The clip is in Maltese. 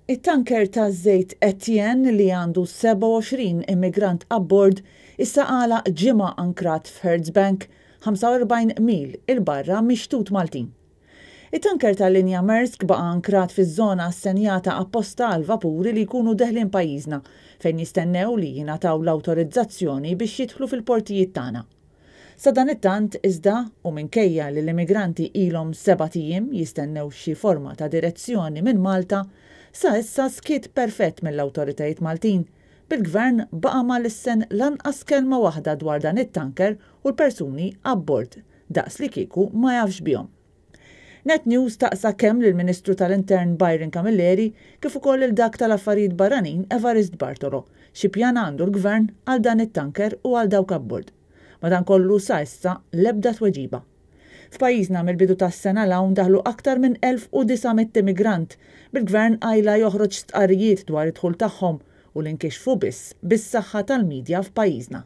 It-tanker taż-żejt Etienne li għandu 27 immigrant abbord issa għalaq ġimgħa ankrat f'Hurds Bank, 45 mil 'il barra mix-xtut Maltin. It-tanker tal-linja Maersk baqa' ankrat fiż-żona assenjata apposta għall-vapuri li jkunu deħlin pajjiżna fejn jistennew li jingħataw l-awtorizzazzjoni biex jidħlu fil-portijiet tagħna. Sadanittant, iżda, u minkejja li l-immigranti ilhom sebat ijiem jistennew xi forma ta' direzzjoni minn Malta, sa issa skiet perfett mill-awtoritajiet Maltin, bil-Gvern baqa' ma lissen lanqas kelma waħda dwar dan it-tanker u l-persuni abbord, daqs li kieku ma jafx bihom. Net News staqsa kemm lill-Ministru tal-Intern Byron Camilleri kif ukoll lil dak tal-Affarijiet Barranin Evarist Bartolo xi pjan għandu l-Gvern għal dan it-tanker u għal dawk abbord. Madankollu sa issa l-ebda tweġiba. F'pajjiżna mill-bidu tas-sena 'l hawn daħlu aktar minn 1,900 immigrant, bil-Gvern qajla joħroġ stqarrijiet dwar id-dħul tagħhom u li nkixfu biss bis-saħħa tal-midja f'pajjiżna.